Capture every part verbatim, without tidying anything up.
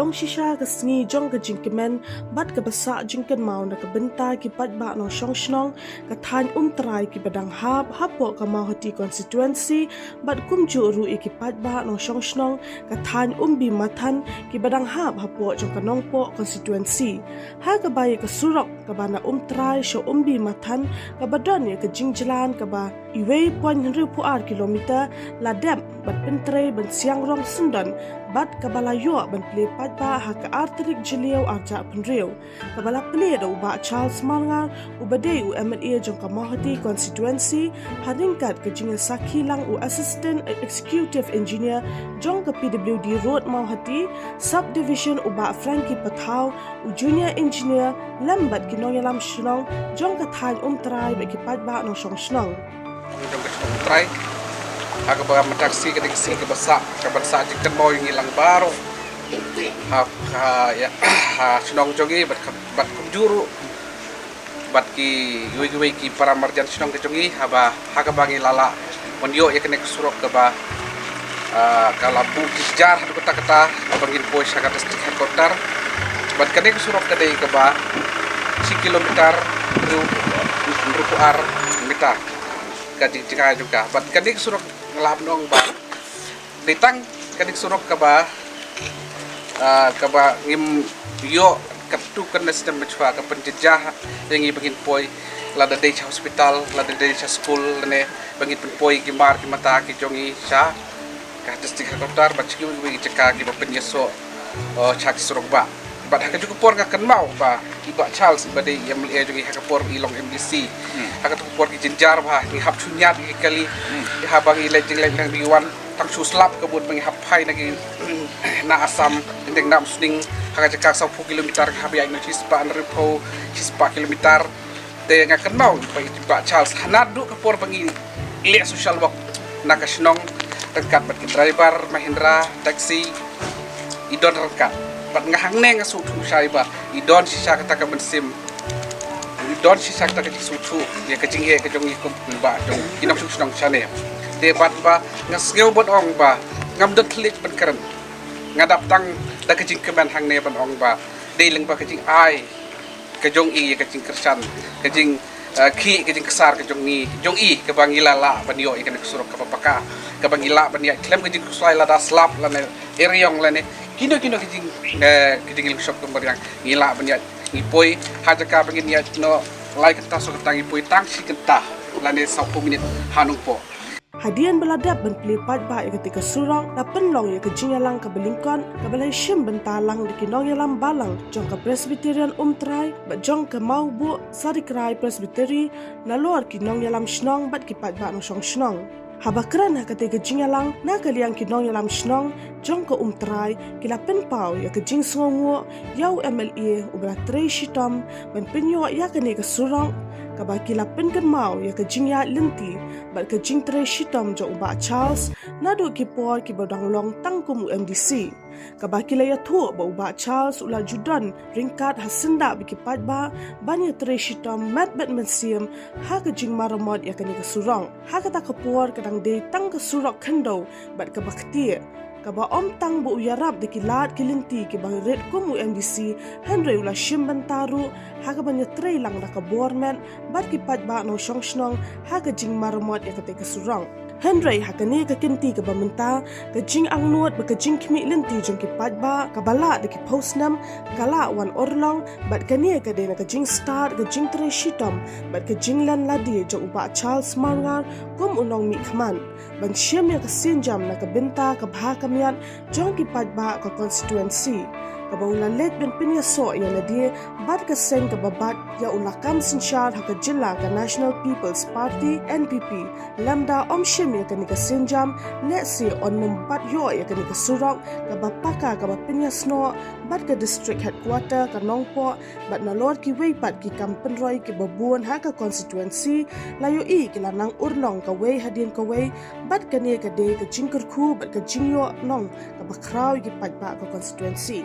Long shisha ka sngi jong ka jingkmen bad kaba sah jingkynmaw na ka bynta ki paidbah nongshong shnong ka thaiñ Umtrai kiba dang hap hapoh ka Mawhati constituency bad kumjuh ruh ïa ki paidbah nongshong shnong ka thaiñ Umbi Mathan kiba dang hap hapoh jong ka Nongpoh constituency. Ha kaba ïa ka surok kaba na Umtrai sha Umbi Mathan kaba don ïa ka jingjlan kaba uwei point hynriewphew ar kilometer la dep bad pyntrei ban siang rong syndon bad kaba la ïoh ban plie paidbah ha ka ar tarik Jylliew arhajar arphew hynriew. Kaba la plie da u Bah Charles Marngar uba dei u M L A jong ka Mawhati constituency ha ryngkat ka jingïasakhi lang u Assistant Executive Engineer jong ka P W D Road Mawhati Subdivision u Bah Frankie Pathaw, u Junior Engineer lem bad ki nongïalam shnong jong ka thaiñ Umtrai bad ki paidbah nongshong shnong. Jong ka shnong Umtrai ha kaba mynta ka sngi ka dei ka sngi kaba sah, kaba sah jingkynmaw ïa ngi lang baroh ha, ha, ïa, ha shnong jong ngi bad ka, bad kumjuh ruh bad kiwei kiwei ki para marjan shnong ka jong ngi, haba ha kaba ngi la lah ban ïoh ïa kane ka surok kaba, ah, ka la buh jingjar haduh katta katta kaba ngin poi sha ka district headquarter. Bad kane ka surok ka dei kaba shi kilometer hynriew, hynriewphew ar meter ka jing, jingïalang jong ka. Bad kane ka surok nga lah ban ong ba dei tang kane ka surok kaba, ah, kaba ngim ïoh katto katne snem mynshwa, ka pynjynjar ïa ngi ba ngin poi lada dei sha hospital, lada dei sha skul, lane ba ngin pynpoi ki mar ki mata ki jong ngi sha ka district headquarter bad sha kiwei kiwei ki jaka kiba pynïasoh, oh, sha ki surok bah. Bad ha kajuh ka por nga kynmaw ba i Bah Charles iba dei i M L A jong ngi ha ka por i long M D C, ha kajuh ka por ki jynjar ba ngi hap shu ñiad ïa ki kali, haba ngi leit jingleit lang ngi wan tang shu slap ka bun ba ngi hap phai na ki, na Assam, ngi dang nang sning ha ka jaka sawphew kilometer, ngi hap ïaid na shispah hynriewphew, shispah kilometer. Te nga kynmaw ba i Bah Charles ha naduh ka por ba ngi leh social work na ka shnong ryngkat bad ki driver Mahindra taxi, i don ryngkat. Bad nga hangne nga sngewthuh shai ba i don shisha kata ka mynsiem, i don shisha kata ka jingsngewthuh ïa ka jingeh ka jong ngi kum ki paidbah jong ki nongshong shnong shane. Te bad ba nga sngew ban ong ba ngam don thylliej ban kren, nga dap tang da ka jingkmen hangne ban ong ba dei lyngba ka jingai ka jong i, ka jingkyrshan, ka jing, eh, khih, ka jingksan ka jong ngi, jong i, kaba ngi la lah ban ïoh ïa kane ka surok kaba paka, kaba ngi lah ban ïaid khlem ka jingkhuslai lada slap lane eriong lane kino kino ka jing, eh, ka jingïaleh shop ka mariang, ngi lah ban ïaid, ngi poi ha jaka ba ngin ïaid noh lai kynta saw kynta, ngi poi tang shi kynta lane sawphew minit ha Nongpoh. Hadien ba la dep ban plie paidbah ïa kata ka surok, la pynlong ïa ka jingïalang kaba lyngkot kaba la shim bynta lang da ki nongïalam balang jong ka Presbyterian Umtrai bad jong ka Mawbuh Sarikrai Presbytery, nalor ki nongïalam shnong bad ki paidbah nongshong shnong. Haba kren ha kata ka jingïalang na ka liang ki nongïalam shnong jong ka Umtrai ki la pynpaw ïa ka jingsngewnguh ïa u M L A uba la trei shitom ban pynïoh ïa kane ka surok, kaba ki la pynkynmaw ïa ka jingïaid lynti bad ka jingtrei shitom jong u Bah Charles naduh ki por kiba dang long tang kum u M D C. Kaba ki la ïathuh ba u Bah Charles u la ju don ryngkat ha syndah bad ki paidbah ban ïatrei shitom met bad mynsiem ha ka jingmaramot ïa kane ka surok. Ha kata ka por ka dang dei tang ka surok khyndew bad kaba ktieh, kaba ym tang ba u ïarap da ki lad ki lynti kiba rit kum u M D C, hynrei u la shim bynta ruh ha kaba ïatrei lang da ka bor met bad ki paidbah nongshong shnong ha ka jingmaramot ïa kata ka surok. Hynrei ha kane ka kynti kaba mynta, ka jingangnud bad ka jingkhmih lynti jong ki paidbah kaba lah da ki phew snem ka la wan urlong, bad kane ka dei na ka jingstad ka jingtrei shitom bad ka jinglen lade jong u Bah Charles Marngar kum u nongmihkhmat ban shim ïa ka sienjam na ka bynta ka bha ka miat jong ki paidbah ka constituency, kaba u la leit ban pynïasoh ïa lade bad ka seng kaba bat ïa u lakam synshar ha ka jylla ka National People's Party, N P P, lymda ym shim ïa kane ka sienjam, lehse un ym pat ïoh ïa kane ka surok kaba paka kaba pynïasnoh bad ka district headquarter ka Nongpoh, bad nalor kiwei pat ki kam pynroi kiba bun ha ka constituency, la ïohi ki la nang urlong kawei hadien kawei, bad kane ka dei ka jingkyrkhu bad ka jingïohnong kaba khraw ïa ki paidbah ka constituency.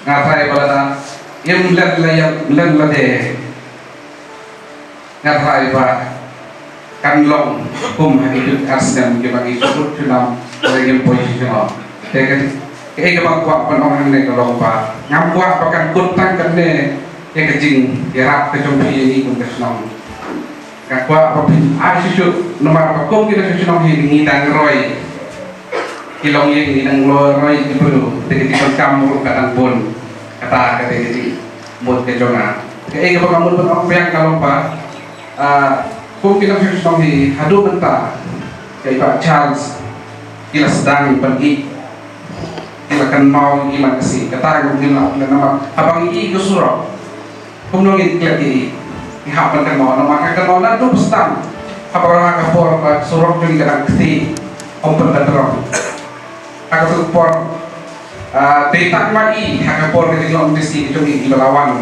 Nga trai ba lada im lem la ïam lem lade. Nga trai ba Kan long kum ha kito ar snem kiba ngi shu kut shu nam, lada ngim poi sha shnong. Te ka, kaei kaba nga kwah ban ong hangne ka long ba ngam kwah ba kan kut tang katne ïa ka jingïarap ka jong phi ïa ngi kum ka shnong. Nga kwah ba phin ai shuh shuh namar ba kum ki nongshong shnong hi ngi dang roi. Ki longïing ngi dang roi ki briew, te ka jingdonkam ruh ka dang bun. Kata ka dei ka jingmut ka jong nga. Kaei kaba nga mut ban ong biang ka long ba, ah, kum ki nongshong shnong hi haduh mynta, ka i Bah Charles, ki la sdang ban ïeh, ki la kynmaw ïa i man ka sngi. Kata ka jinglah namar haba ngi ïeh ka surok. Kumno ngin klet ïa i? Ngi hap ban kynmaw, namar ka kynmaw naduh ba sdang. Haba rah ha ka por ba surok jong ngi ka dang kti, ym pynbeit rong. Ha kato ka por, ah, dei tang ma i, ha ka por ka jinglong D C ka jong ngi, iba la wan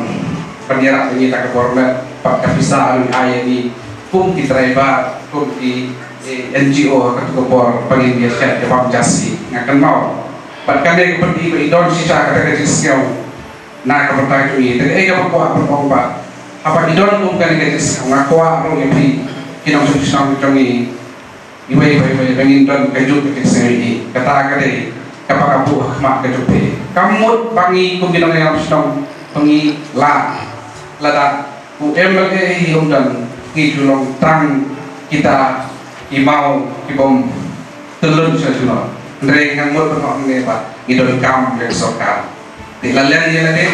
ban ïarap ïa ngi ha ka por met, bad ka pisa ba ngi ai ïa ngi kum ki driver, kum ki, eh, N G O, ha kato ka por ba ngin ïa shet ïa bam jasi. Nga kynmaw. Bad kane ka pyni ba i don shisha kata ka jingsngew. Na ka bynta jong ngi, te kaei kaba kwah ban ong ba haba i don kum kane ka jingsngew, nga kwah ruh ïa phi ki nongshong shnong jong ngi, iwei pa iwei ba ngin don kajuh ka jingsngew ïa i. Kata ka dei kaba nga buh ha khmat ka jong phi. Kam mut ba ngi kum ki nongïalam shnong ba ngi lah, lada u M L A hi um don, ngi ju long tang kita ki maw ki bym tyllun sha shnong. Hynrei nga mut ban ong hangne ba ngi donkam ïa ka sorkar. Te la leh ïa lade,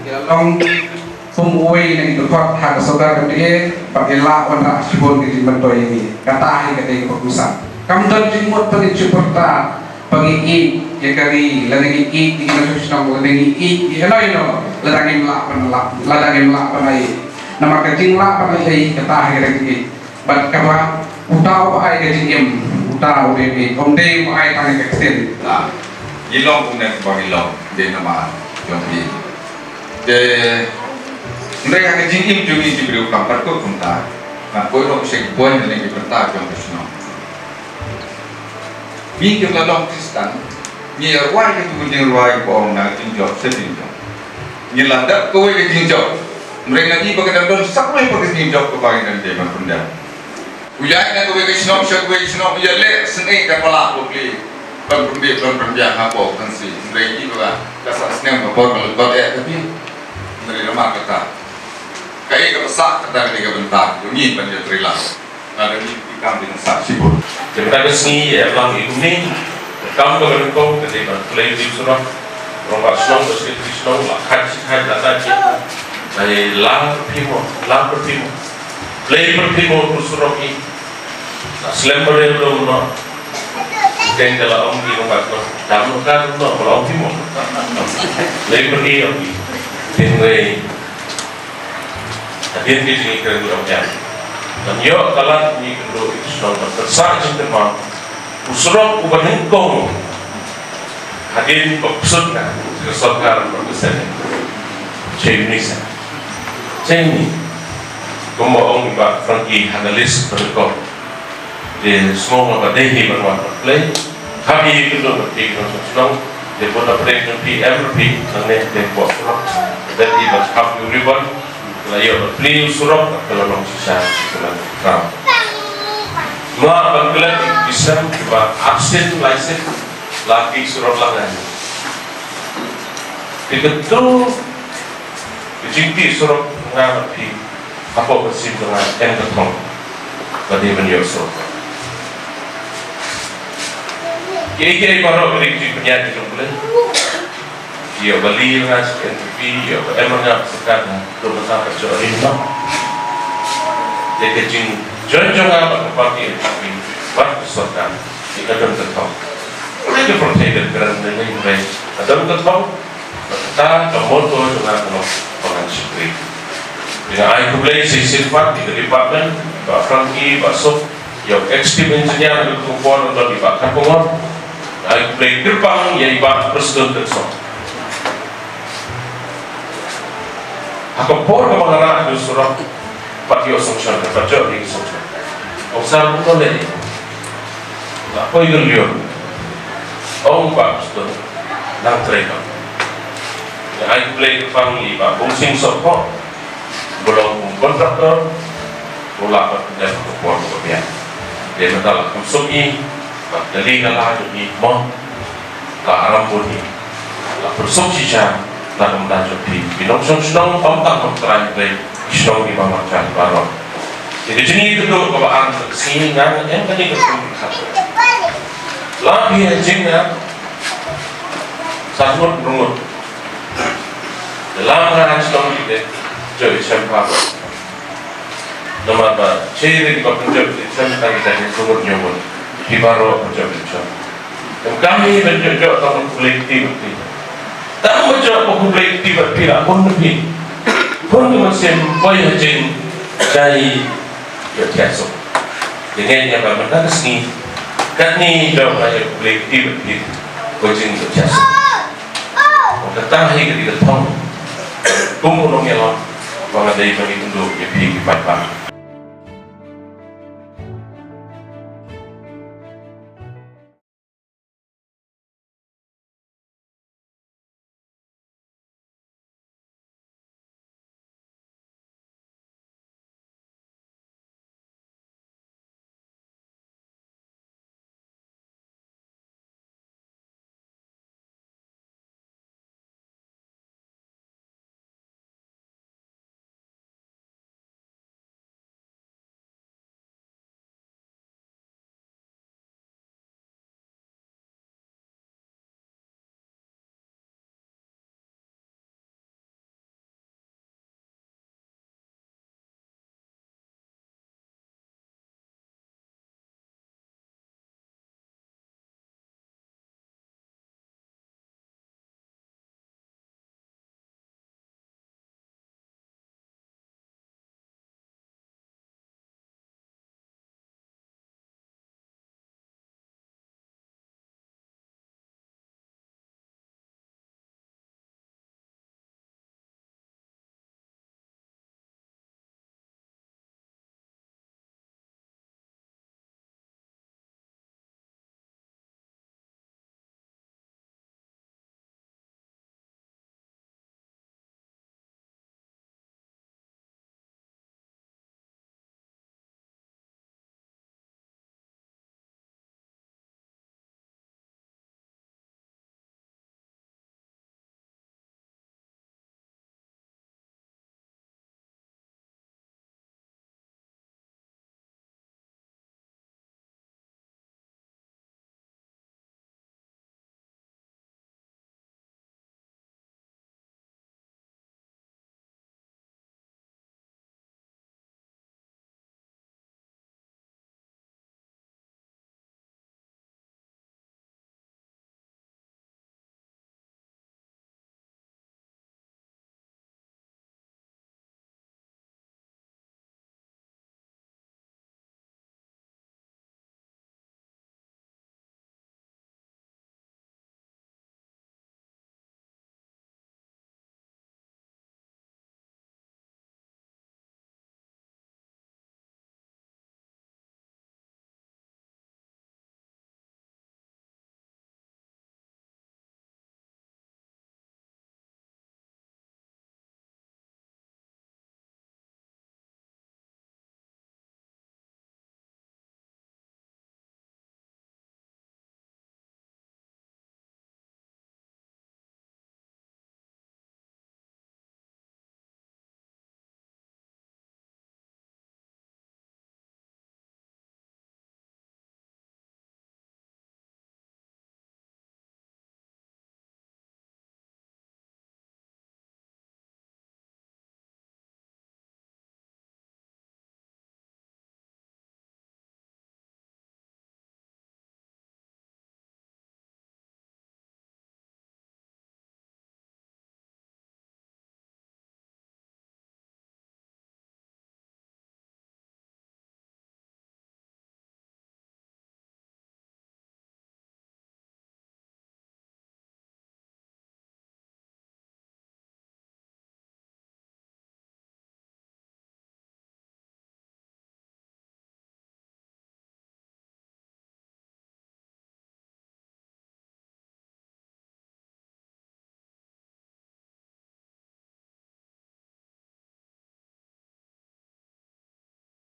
ïa la long kum uwei na ki dkhot ha ka sorkar M D A, bad ïa la wanrah shibun ki jingmyntoi ïa ngi. Kata hi ka dei kaba kongsan. Kam don jingmut ba ngin shu pyrta ba ngi ïeit ïa ka ri, lada ngi ïeit ïa ki nongshong shnong, lada ngi ïeit ïa ino ino, lada ngim lah ban lah, lada ngim lah ban ai. Namar ka jinglah ban ai, kata hi ka dei ka ïeit. Bad kaba uta uba ai ka jingim, uta u dei, ym dei uba ai tang ka ktien. Ngi long kumne kumba ngi long, dei namar jong ngi. Te hynrei ha ka jingim jong ngi ki briew kam pat kut kumta. Ngan poi noh sha ki point lane ki bynta jong ka shnong. Ngi kim la long Khristan, ngi ïa rwai katu ka jingrwai ba ong na ka jingjop sha jingjop. Ngi la dep kawei ka jingjop. Hynrei nga i ba ka dang don sa kawei pat ka jingjop kaba ngi dang dei ban pyndep. U ïaid na kawei ka shnong sha kawei ka shnong, u ïaleh sngewbha ka pala bapli ban pynbeit ban pynbiang hapoh ka constituency. Hynrei i ba ka sa snem ka por ka la kot eh ka phi. Hynrei namar kata, kaei kaba sah kata ka dei ka bynta jong ngi ban ïatrei lang. Nga da ngi ki kam ki nang sah shibun. Te mynta ka sngi ïa lang i kumne. Kam kaba nyngkong ka dei ban pynleit ïa u surok. Rangbah shnong, ka secretary shnong, la khat shi khat la khat shi. Ai la phi mo, la phi mo. Pynleit phi mo u surok i. La slem ba dei lo no. Keng ka la ong ki rangbah shnong. Dam no ka no, ka la ong phi mo. Pynleit phi ong i. Tin rei. Hadien ka jingïakren ngi ong em. Ban ïoh ka lad ngi kynduh ïa ki shnong ban pynsah jingkynmaw. U surok uba nyngkong. Hadien ba pynshong na ka sorkar ba pynshong. Che uni sa. Che uni. Kumba ong i Bah Frankie ha ka list ba nyngkong. Te sngew nga ba dei hi ban wan ban pynleit. Hap hi kynduh ban pynleit ban shnong. Te bun na pdeng jong phi em ruh phi nangne te kwah shnong. Dei hi ban hap ïa u ribbon. La ïoh ban plie u surok ka la long shisha ka la kram. Nga ban klet ki sem kiba absent lai sem la ki surok la ngai. Te kynduh Ka jingplie surok nga bad phi hapoh ka sim jong nga em ka thong. Ba dei ban ïoh surok. Kiei kiei baroh ki dei ki jingpynïaid jong U Blei. Ïoh ba lieh nga sha N P P, ïoh ba em nga sha sorkar, ruh mynta ka jong rim noh. Te ka jingjoin jong nga bad ka party N P P bad ka sorkar, ïa ka don ka thong. Ïa ka pyrthei ka kren dei, ka don ka thong. Kata ka motto jong nga ka long ba ngan shakri. Nga ai khublei shisien pat ïa ka department, Bah Frankie, Bah Suk, ïa u executive engineer, ïa u khubor, ïa u Bah Kharkongor. Nga ai khublei kyrpang ïa i Bah Prestone Tynsong. Ha ka por kaba nga rah ïa u surok, pat ïoh sanction, pat ïoh ïa ki sanction. Ong sar buno leh. Nga poi ka lyiur. Ong Bah Prestone, nang trei noh. Nga ai khublei kyrpang ïa i Bah Bungsing Sohphoh, ba long kum contractor. U la pat pynjah ka por ka biang. Te mynta la kham suk i, la kali ka la jong i mo, la aram bun i, la pynsuk shisha, la kumta jong phi. Phi nongshong shnong, ym tang nongtrai hynrei shnong i ba marjan baroh. Te ka jingïakynduh kaba ar ka sngi nga em kane ka kum ka khat. La phi ha jingngap, sa ngut ngut. Te la nga ha shnong i te, jooh i shem pha. Namar ba, shei ri ba pynjop ri chan tang kita ki sumut nyumut. Ki baroh pynjop ri chan. Em kam hi ban jop jop tang ban khublei kti bad phi. Tang ban jop ban khublei kti bad phi la bun na phi. Bun na mynsiem poi ha jing jai ïa thiah suk. Ïa ngeit ïa ba mynta ka sngi. Katni jop ba ïa khublei kti bad phi. Poi jing ïa thiah suk. Kata hi ka dei ka thong. Kum u nongïalam ba nga dei ban ïakynduh ïa phi ki paidbah.